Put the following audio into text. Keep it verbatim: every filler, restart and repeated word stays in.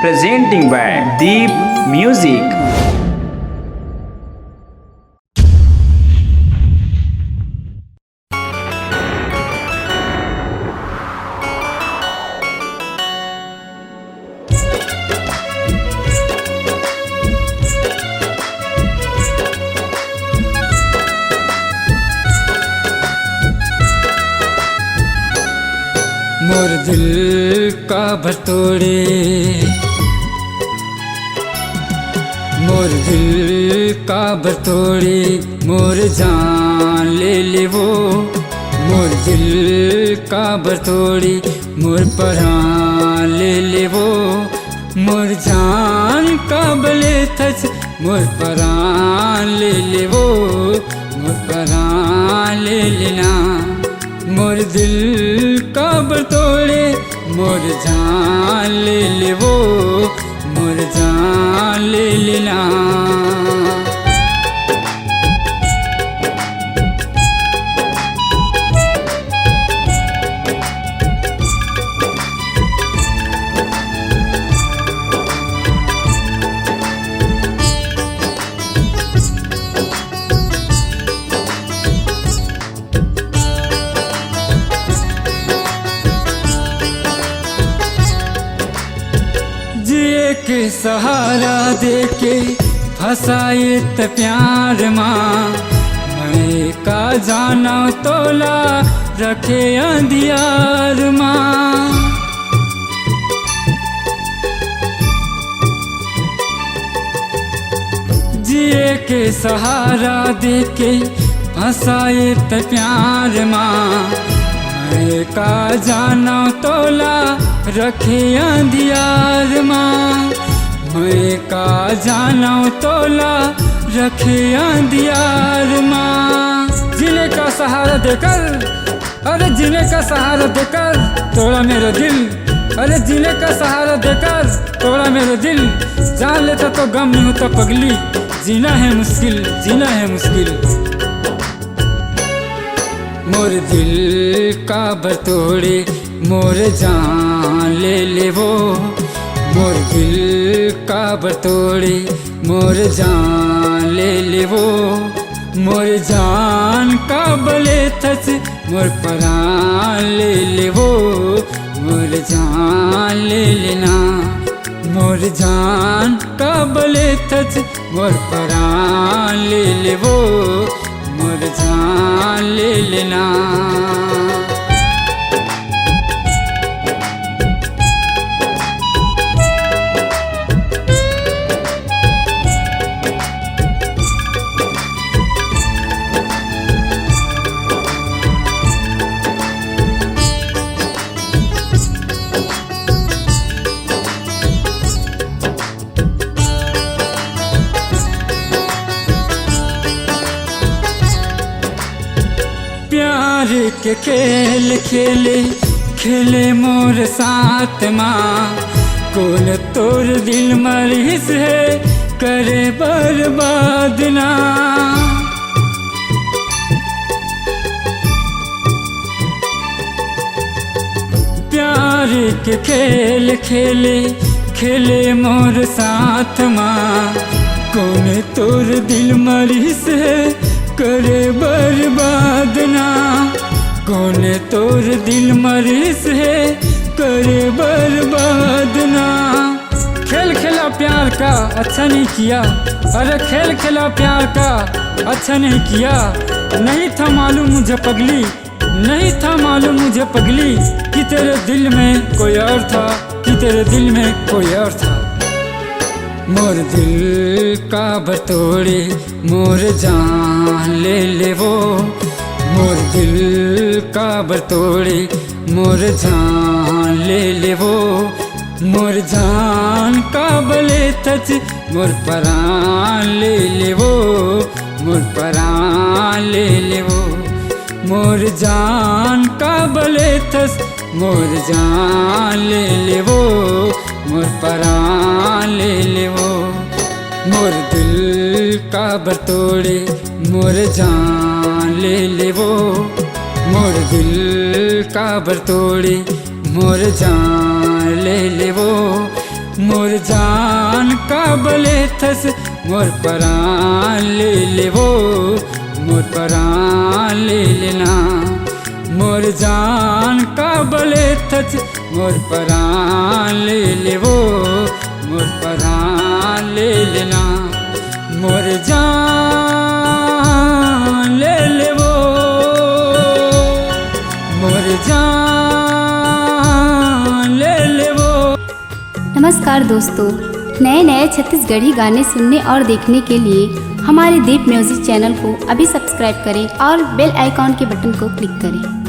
Presenting by Deep Music. मोर दिल काबर तोड़े, मोर दिल काबर तोड़े, मोर जान ले लेवो। मोर दिल काबर तोड़े, मोर परान ले लेवो। मोर जान काबर लेथस, मोर परान ले लेवो, मोर परान ले लेना। मोर दिल काबर तोड़े, मोर जान ले लेवो, मोर जान ले लेना। जिए के सहारा देके फंसाए त प्यार मा, मैं का जानव तोला रखे अंधियार मा। जिए के सहारा देके फंसाए त प्यार मा, मैं का जानव तोला रखे अंधियार मा, मैं का जानव तोला रखे अंधियार मा। जीने का सहारा देकर, अरे जीने का सहारा देकर तोड़ा मेरा दिल, अरे जीने का सहारा देकर तोड़ा मेरा दिल। जान लेता तो गम नहीं होता पगली, जीना है मुश्किल, जीना है मुश्किल। मोर दिल काबर तोड़े, मोर जान ले लेवो। मोर दिल काबर तोड़े, मोर जान ले लेवो। मोर जान काबर लेथस, मोर परान ले लेवो। मोर जान ले लेना, मोर जान काबर लेथस, मोर परान ले लेवो, मोर जान ले लेना। प्यार के खेल खेले, खेले मोर साथ मा। कोन तोर दिल म रिहिस हे, करे बर्बाद ना। प्यार के खेल खेले, खेले मोर साथ मा। कोन तोर दिल म रिहिस हे, करे बर्बाद ना। कोन तोर दिल म रिहिस हे, करे बर्बाद ना। खेल खेला प्यार का, अच्छा नहीं किया। अरे खेल खेला प्यार का, अच्छा नहीं किया। नहीं था मालूम मुझे पगली, नहीं था मालूम मुझे पगली, कि तेरे दिल में कोई और था, कि तेरे दिल में कोई और था। मोर दिल काबर तोड़े, मोर जान ले लेवो। मोर दिल काबर तोड़े, मोर जान ले लेवो। मोर जान काबर लेथस, मोर परान ले लेवो, मोर परान ले लेवो। मोर जान काबर लेथस, मोर जान ले लेवो, मोर परान ले लेवो। मोर दिल काबर तोड़े, मोर जान ले लेवो। मोर दिल काबर तोड़े, मोर जान ले लेवो। मोर जान काबर लेथस, मोर परान ले लेवो, मोर परान ले लेना। मोर जान काबर लेथस, मोर परान ले लेवो, मोर परान ले लेना। मोर जान ले लेवो, मोर जान ले लेवो। नमस्कार दोस्तों, नए नए छत्तीसगढ़ी गाने सुनने और देखने के लिए हमारे दीप म्यूजिक चैनल को अभी सब्सक्राइब करें और बेल आइकॉन के बटन को क्लिक करें।